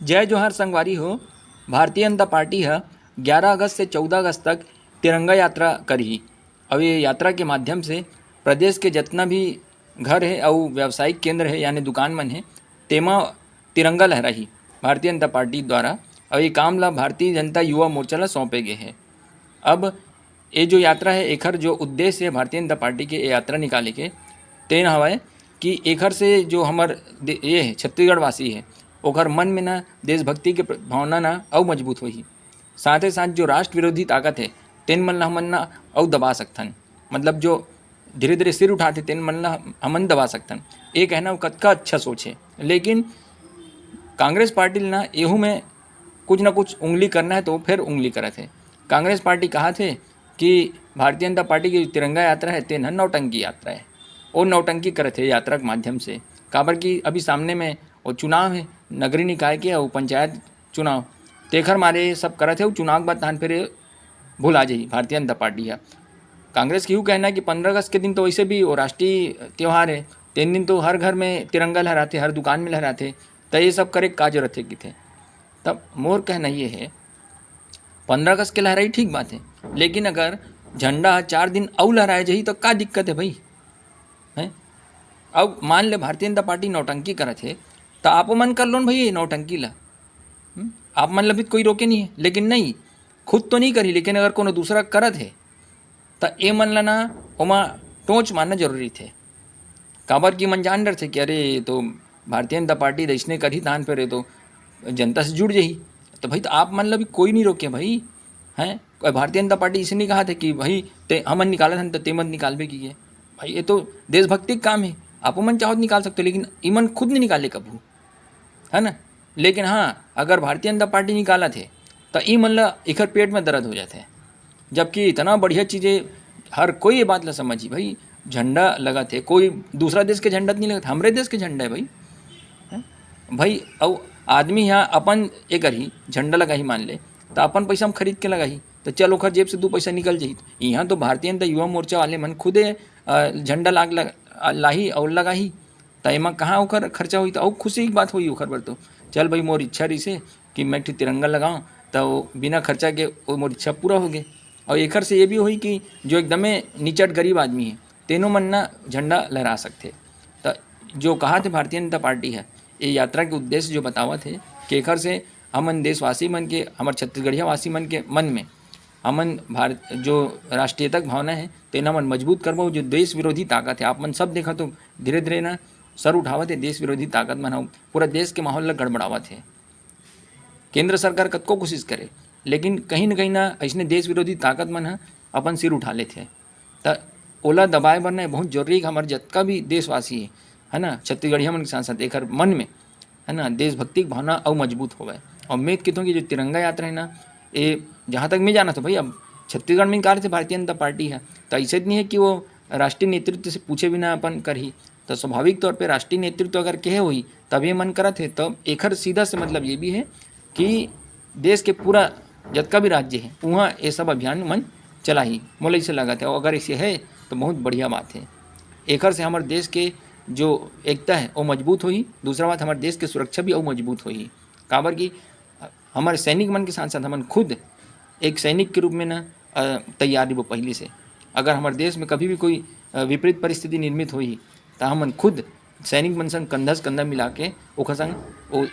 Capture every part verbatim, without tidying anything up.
जय जोहार संगवारी हो। भारतीय जनता पार्टी ह ग्यारह अगस्त से चौदह अगस्त तक तिरंगा यात्रा करही। अब ये यात्रा के माध्यम से प्रदेश के जितना भी घर है अउ व्यावसायिक केंद्र है, यानी दुकान मन है, तेमा तिरंगा लहराही भारतीय जनता पार्टी द्वारा। और ये काम ला भारतीय जनता युवा मोर्चा ला सौंपे गए है। अब ये जो यात्रा है, एखर जो उद्देश्य है भारतीय जनता पार्टी के ये यात्रा निकाले के, तेन हवय कि एखर से जो हमर दे-, ये है, छत्तीसगढ़ वासी है, ओखर मन में ना देशभक्ति के प्र-, भावना ना अउ मजबूत होही। साथे साथ जो राष्ट्र विरोधी ताकत है, तेन मन ला हमन ना अउ दबा सकथन। मतलब जो धीरे-धीरे सिर उठाथे, तेन मन ला हमन दबा सकथन। ये कहना वो कतका अच्छा सोच है, लेकिन कांग्रेस पार्टी ल ना एहू में कुछ ना कुछ उंगली करना है, तो वो फिर उंगली करत है। कांग्रेस पार्टी कहा थे कि भारतीय जनता पार्टी की तिरंगा यात्रा है, तेन ह नौटंकी यात्रा है। वो नौटंकी करत है यात्रा के माध्यम से, काबर कि अभी सामने में वो चुनाव है, नगरीय निकाय के अउ पंचायत चुनाव, तेखर मारे ये सब करत है। वो चुनाव के बाद तहन फिर ये भुला जाही भारतीय जनता पार्टी ह। कांग्रेस के यू कहना है कि पंद्रह अगस्त के दिन तो वैसे भी वो राष्ट्रीय त्यौहार है, तेन दिन तो हर घर में तिरंगा लहराथे, हर दुकान में लहराथे, त ये सब करे के का जरूरत है किथे। तब मोर कहना ये है, पंद्रह अगस्त के लहराई ठीक बात है, लेकिन अगर झंडा चार दिन अउ लहराए जाही तो का दिक्कत है भाई? हैं? अब मान ले भारतीय जनता पार्टी नौटंकी करत है, त आप मन कर लो न भाई ये नौटंकी ला। हम्म? आप मन ला भी कोई रोके नहीं है, लेकिन नहीं, खुद तो नहीं करी, लेकिन अगर कोनो दूसरा करत है, त ए मन ला ना ओमा टोंच मारना जरूरी थे। काबर कि मन जान डरथे कि अरे, ये तो भारतीय जनता पार्टी त अइसने करही, तान पर ये तो जनता से जुड़ जाही। तो भाई, तो आप मन ला भी कोई नहीं रोके भाई, हैं? कोई भारतीय जनता पार्टी इसे नहीं कहा था कि भाई, ते हमन निकालत हन, त ते मत निकालबे की ये। भाई, ये तो देशभक्ति के काम है, आप मन चाहो तो निकाल सकते हो, लेकिन इमन खुद नहीं निकाले कभू, है ना? लेकिन हाँ, अगर भारतीय जनता पार्टी निकालत है, त ई मन ला एकर पेट में दर्द हो जाथे। जबकि इतना बढ़िया चीज़ें, हर कोई ये बात ला समझी भाई, झंडा लगत है, कोई दूसरा देश के झंडा तो नहीं लगत, हमरे देश के झंडा है भाई। हैं? भाई, अउ आदमी यहाँ अपन ए करही, झंडा लगाही मान ले, त अपन पैसा में खरीद के लगाही, त चल ओकर जेब से दू पैसा निकल जाही। यहाँ तो भारतीय जनता युवा मोर्चा वाले मन खुदे, अ, झंडा लाग, लग, लाही अउ लगाही, त एमा कहाँ ओकर खर्चा होही? त अउ खुशी की बात होही ओकर बर तो। चल भाई, मोर इच्छा रहिसे कि मैं एक ठो तिरंगा लगाऊं, त वो बिना खर्चा के वो मोर इच्छा पूरा हो गए। और एकर से ये भी होही कि जो एकदमे निचट गरीब आदमी है, तेनो मन ना झंडा लहरा सकथे। त जो कहा थे भारतीय जनता पार्टी है, ये यात्रा के उद्देश्य जो बतावत है कि एकर से हमन देशवासी मन के, हमर छत्तीसगढ़िया वासी मन के मन में, हमन भारत जो राष्ट्रीयता के भावना है, तेन हमन मजबूत करबो। जो देश विरोधी ताकत है, आप मन सब देखा तो धीरे-धीरे ना सर उठावत है देश विरोधी ताकत मन ह, पूरा देश के माहौल ला गड़बड़ावत है। केंद्र सरकार कतको कोशिश करे, लेकिन कहीं न कहीं ना अइसने देश विरोधी ताकत मन ह अपन सिर उठा लेथे। त ओला दबाए बर ना बहुत जरूरी है कि हमर जतका भी देशवासी है, है ना, छत्तीसगढ़िया मन के साथ-साथ एकर मन में, है ना, देशभक्ति के भावना अउ मजबूत होवय। और मैं कहता हूँ कि जो तिरंगा यात्रा है ना, ये जहाँ तक मैं जाना था भाई, अब छत्तीसगढ़ में निकाले थे भारतीय जनता पार्टी है, तो ऐसे नहीं है कि वो राष्ट्रीय नेतृत्व से पूछे बिना अपन करही। तो स्वाभाविक तौर पे राष्ट्रीय नेतृत्व अगर कहे होही, तब ये मन करत है। तो एकर सीधा से मतलब ये भी है कि देश के पूरा जतका भी राज्य है, वहाँ ये सब अभियान मन चलाही। मोला ऐसे लगत है, अगर ऐसे है, तो बहुत बढ़िया बात है। एकर से हमर देश के जो एकता है, वो मजबूत होही। दूसरा बात, हमर देश के सुरक्षा भी अउ मजबूत होही। काबर कि हमर सैनिक मन के साथ-साथ हमन खुद एक सैनिक के रूप में ना, अ, तैयार रहिबो पहिली से। अगर हमर देश में कभी भी कोई, अ, विपरीत परिस्थिति निर्मित होही, त हमन खुद सैनिक मन संग कंधा से कंधा मिला के ओकर संग, ओ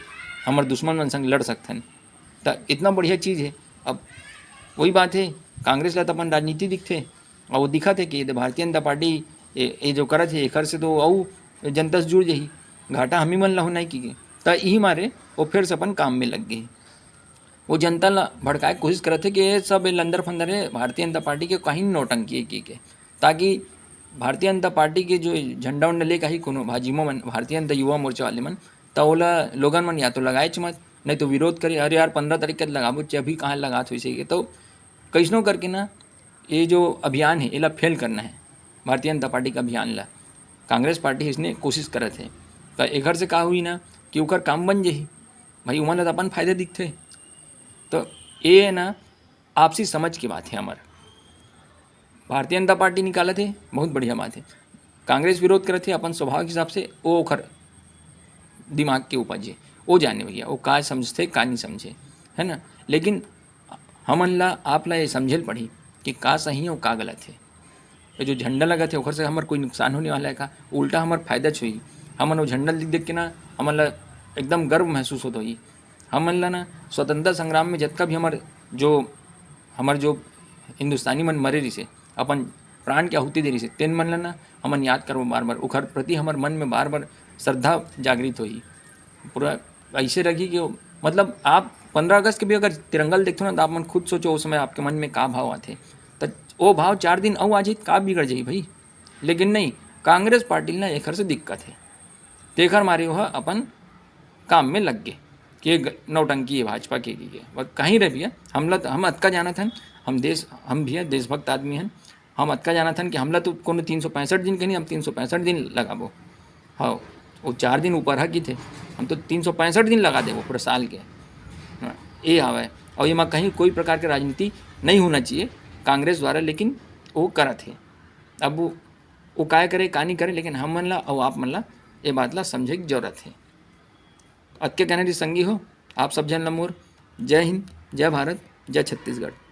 हमर दुश्मन मन संग लड़ सकथन। त इतना बढ़िया चीज़ है। अब वही बात है, कांग्रेस ला त अपन राजनीति दिखथे, और वो दिखत है कि ये भारतीय जनता पार्टी, ये, ये जो करत है, एकर से तो अउ जनता से जुड़ जाही, घाटा हम ही मन ला होना है कि। त यही मारे वो फिर से अपन काम में लग गए। वो जनता ला भड़काए के कोशिश करत है कि ये सब, ये लंदर फंदर है, भारतीय जनता पार्टी के कहीं नौटंकी है की के, ताकि भारतीय जनता पार्टी के जो झंडा उंडा लेके आही कोनो भाजीमो मन, भारतीय जनता युवा मोर्चा वाले मन, त ओला लोगन मन या तो लगाएच मत, नहीं तो विरोध करे, "अरे यार, पंद्रह तारीख के लगाबो, अभी कहाँ लगात होइस?" के तो कैसनो करके ना, ये जो अभियान है, एला फेल करना है, भारतीय जनता पार्टी के अभियान ला। कांग्रेस पार्टी इसने कोशिश करत है, त एकर से का हुई ना कि ओकर काम बन जाही। भाई, उमन ला त अपन फायदा दिखथे। तो ये ना, आपसी समझ की बात है हमर। भारतीय जनता पार्टी निकालत है, बहुत बढ़िया बात है। कांग्रेस विरोध करत है अपन स्वभाव के हिसाब से, वो ओकर दिमाग के उपज है। वो जाने भैया, वो का समझथे, का नहीं समझे, है ना। लेकिन हमन ला, आप ला ये समझे ल पड़ही कि का सही अउ का गलत हे। ये जो झंडा लगत हे, ओखर से हमर कोई नुकसान होने वाला है का? उल्टा हमर फायदा च होही। हमन वो झंडा देख देख के ना, हमन ला एकदम गर्व महसूस होत होही। हमन ला ना, स्वतंत्रता संग्राम में जतका भी हमर जो, हमर जो हिंदुस्तानी मन मरे रिसे, अपन प्राण के आहुति दे रिसे, तेन मन ला ना हमन याद करबो बार बार, ओखर प्रति हमर मन में बार बार श्रद्धा जागृत होही। पूरा ऐसे रही कि वो, मतलब, आप पंद्रह अगस्त के भी अगर तिरंगा ल देखथो ना, तो आप मन खुद सोचो, उस समय आपके मन में का भाव आथे। त वो भाव चार दिन अउ आ जाही, त का बिगड़ जाही भाई? लेकिन नहीं, कांग्रेस पार्टी ल ना एखर से दिक्कत हे, तेखर मारे ओह अपन काम में लग गे कि ये ग-, नौटंकी है भाजपा के, की है। वो कहीं रह भैया, हमला तो, हम अतका जानत हन, हम देश, हम भैया देशभक्त आदमी हन, हम अतका जानत हन कि हमला तो कोनो तीन सौ पैंसठ दिन के नहीं, हम तीन सौ पैंसठ दिन लगाबो। हाँ, वो चार दिन ऊपर है की थे, हम तो तीन सौ पैंसठ दिन लगा देबो पूरा साल के। हाँ, ये आवे। और ये मा कहीं कोई प्रकार के राजनीति नहीं होना चाहिए कांग्रेस द्वारा, लेकिन वो करत हे। अब वो, वो काय करे, का नहीं करे, लेकिन हमन ला अउ आप मन ला ये बात ला समझे की जरूरत हे। अतके कहना जी संगी हो, आप सब झन ला मोर जय हिंद, जय भारत, जय छत्तीसगढ़।